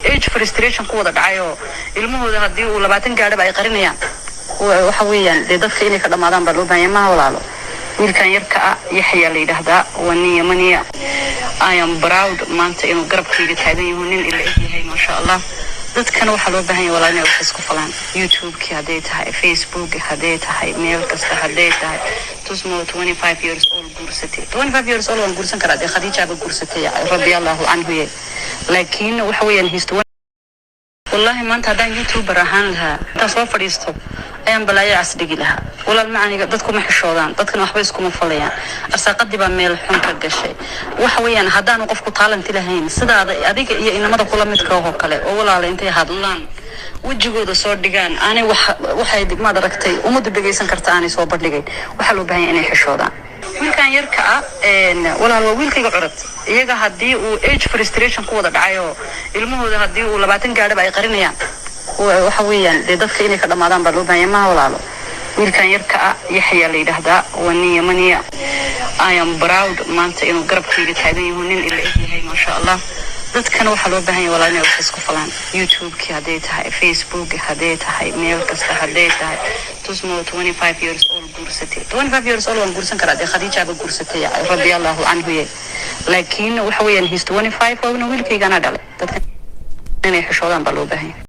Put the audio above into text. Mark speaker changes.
Speaker 1: Age frustration ku wada dhacayoo ilmahooda haddii uu 20 gaadhaba ay qarinayaan. Waxa weeyaan dee dadka inay ka dhamaadaan baa loo baahan yahay. Maha walaalo, wiilkan yarka ah Yaxyaa la yidhaahdaa, waa nin Yamaniya. I am proud maanta inuu garabkayga taagan yahu, nin ila eg yahay, maasha Allah. Dadkana waxaa loo baahan yahay, walaa, inay wax isku falaan, YouTube-kii hadday tahay, Facebook hadday tahay, meel kasta hadday tahay. Tusmo 25 years old guursatay, 25 years old waan guursan karaa dee, Khadiijaaba guursatay radiallahu canhu ye, laakiin waxa weeyaan he's wallahi maanta haddaan YouTuber ahaan lahaa, intaan soo fadhiisto ayaan balaayo cas dhigi lahaa. Walaal macaniga, dadku ma xishoodaan, dadkana waxba iskuma falayaan. Arsaaqadii baa meel xun ka gashay. Waxa weeyaan haddaanu qofku talent lahayn sidaada adiga iyo inamada kula midka oo kale oo walaala intay hadlaan wejigooda soo dhigaan, aanay wax waxay maad aragtay ummaddu dhegaysan karta aanay soo bandhigayn. Waxaa loo baahan yahay inay xishoodaan. Wiilkan yarka ah, walaal, waa wiilkayga curad. Iyaga haddii uu age frustration ku wada dhacayoo ilmahooda haddii uu 20 gaadhaba ay qarinayaan, waxa weeyaan dee dadka inay ka dhamaadaan baa loo baahan yahay. Maha walaalo, wiilkan yarka ah Yaxyaa la yidhaahdaa, waa nin Yamaniya. I am proud maanta inuu garabkayga taagan yahu, nin ila eg yahay, maasha Allah. Dadkana waxaa loo baahan yahay, walaa, inay wax isku falaan, YouTube-kii hadday tahay, Facebook hadday tahay, meel kasta hadday tahay. Tusmo 25 years old guursatay, 25 years old waan guursan karaa dee, Khadiijaaba guursatay radiallahu canhu ye, laakiin waxa weeyaan he's 25, waana wiilkaygana dhalay. Dadka inay xishoodaan baa loo baahan yahay.